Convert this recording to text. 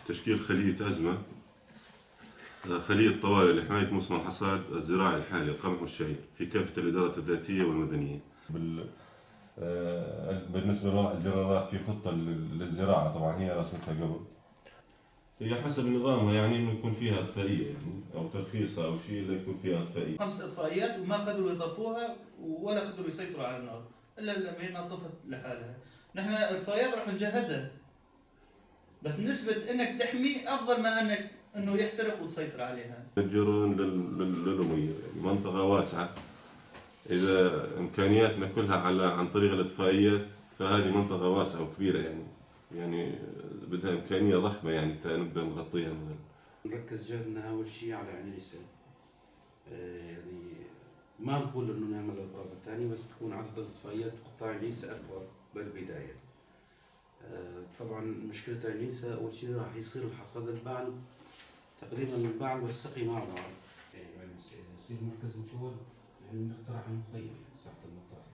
تشكيل خلية أزمة، خلية طوارئ لحماية موسم الحصاد الزراعي الحالي القمح والشعير في كافة الإدارات الذاتية والمدنية. بالنسبة للجرارات في خطة للزراعة، طبعا هي رسمتها قبل، هي حسب نظامها، يعني انه يكون فيها اطفائيه يعني او ترخيصها او شيء اللي يكون فيها اطفائيه. خمس اطفائيات وما قدروا يطفوها ولا قدروا يسيطروا على النار الا لما هي طفت لحالها. نحن الاطفائيات رح نجهزها، بس نسبة انك تحمي افضل ما انك انه يحترق وتسيطر عليها. الجرون للأمية يعني منطقة واسعة، إذا إمكانياتنا كلها على عن طريق الإطفائيات فهذه منطقة واسعة وكبيرة، يعني بدها إمكانية ضخمة يعني نقدر نغطيها مثلا. نركز جهدنا أول شيء على عين عيسى، يعني ما نقول إنه نعمل الأطراف الثانية، بس تكون عدد الإطفائيات بقطاع عين عيسى أكبر بالبداية. طبعا مشكلة عين عيسى أول شيء راح يصير الحصاد البعل، تقريبا البعل والسقي مع بعض. يعني يصير مركز مجهول، يعني نقترح المخيم ساحة المطار.